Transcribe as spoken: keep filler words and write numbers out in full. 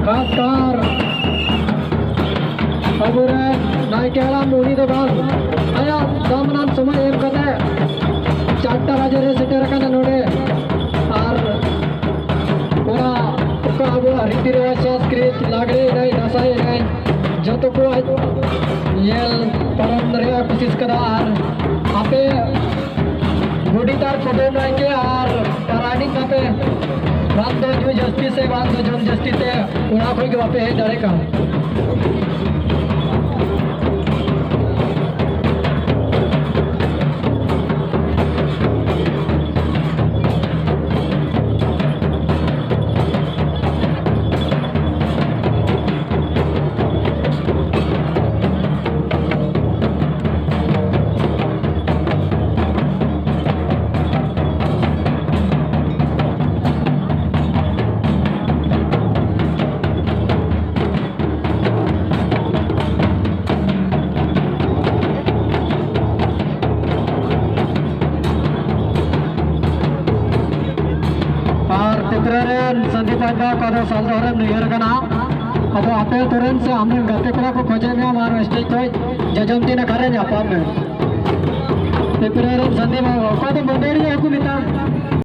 ᱠᱷᱟᱥᱠᱟᱨ ᱟᱵᱚᱨᱮᱱ ᱱᱟᱭᱠᱮ ᱦᱟᱲᱟᱢ, ᱩᱱᱤ ᱫᱚ ᱵᱟᱝ, ᱟᱭᱟᱜ ᱫᱟᱢᱟᱱᱟᱱ ᱥᱚᱢᱚᱭ ᱮᱢ ᱠᱟᱛᱮ ᱪᱟᱨᱴᱟ ᱵᱟᱡᱮ ᱨᱮ ᱥᱮᱴᱮᱨ ᱟᱠᱟᱱᱟ ᱱᱚᱰᱮ᱾ ᱟᱨ ᱚᱱᱟ ᱚᱠᱟ ᱟᱵᱚᱣᱟᱜ ᱨᱤᱛᱤ ᱨᱮᱣᱟᱡᱽ, ᱥᱚᱝᱥᱠᱨᱤᱛ, ᱞᱟᱜᱽᱲᱮ ᱮᱱᱮᱡ, ᱫᱟᱸᱥᱟᱭ ᱮᱱᱮᱡ, ᱡᱚᱛᱚ ᱠᱚ ᱟᱡ ᱧᱮᱞ ᱯᱟᱨᱚᱢ ᱨᱮᱭᱟᱜ ᱠᱩᱥᱤᱥ ᱠᱟᱫᱟ᱾ ᱟᱨ ᱟᱯᱮ ᱜᱚᱰᱮᱛ ᱟᱨ ᱠᱩᱰᱟᱹᱢ ᱱᱟᱭᱠᱮ ᱟᱨ ᱯᱟᱨᱟᱱᱤᱠ ᱟᱯᱮ ᱵᱟᱝ ᱫᱚ ᱧᱩ ᱡᱟᱹᱥᱛᱤ ᱥᱮ ᱵᱟᱝ ᱫᱚ ᱡᱚᱢ ᱡᱟᱹᱥᱛᱤ ᱛᱮ ᱚᱲᱟᱜ ᱠᱷᱚᱡ ᱜᱮ ᱵᱟᱯᱮ ᱦᱮᱡ ᱫᱟᱲᱮᱭᱟᱜ ᱠᱟᱱᱟ᱾ ᱟᱨ ᱛᱤᱛᱨᱤ ᱨᱮᱱ ᱥᱟᱹᱱᱫᱤᱯ ᱦᱟᱸᱥᱫᱟ, ᱚᱠᱟ ᱫᱚ ᱥᱟᱞ ᱫᱚᱦᱚ ᱨᱮᱱ ᱱᱟᱹᱭᱦᱟᱹᱨ ᱠᱟᱱᱟ, ᱟᱫᱚ ᱟᱯᱮ ᱟᱹᱛᱩ ᱨᱮᱱ ᱥᱮ ᱟᱢᱨᱮᱱ ᱜᱟᱛᱮ ᱠᱚᱲᱟ ᱠᱚ ᱠᱷᱚᱡᱮ ᱢᱮᱭᱟ, ᱟᱨ ᱥᱴᱮᱡ ᱠᱷᱚᱡ ᱡᱚᱡᱚᱢ ᱫᱤᱱ ᱟᱠᱷᱲᱟ ᱨᱮ ᱧᱟᱯᱟᱢ ᱢᱮ᱾ ᱛᱤᱛᱨᱤ ᱨᱮᱱ ᱥᱟᱹᱱᱫᱤᱯ ᱦᱟᱸᱥᱫᱟ, ᱚᱠᱟ ᱫᱚ ᱢᱟᱹᱫᱟᱹᱲᱤᱭᱟᱹ ᱦᱚᱸᱠᱚ ᱢᱮᱛᱟᱜ᱾